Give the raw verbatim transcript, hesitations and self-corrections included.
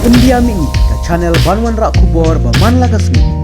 India Mihngi, ka channel ban wanrah khubor ba man la ka sngi.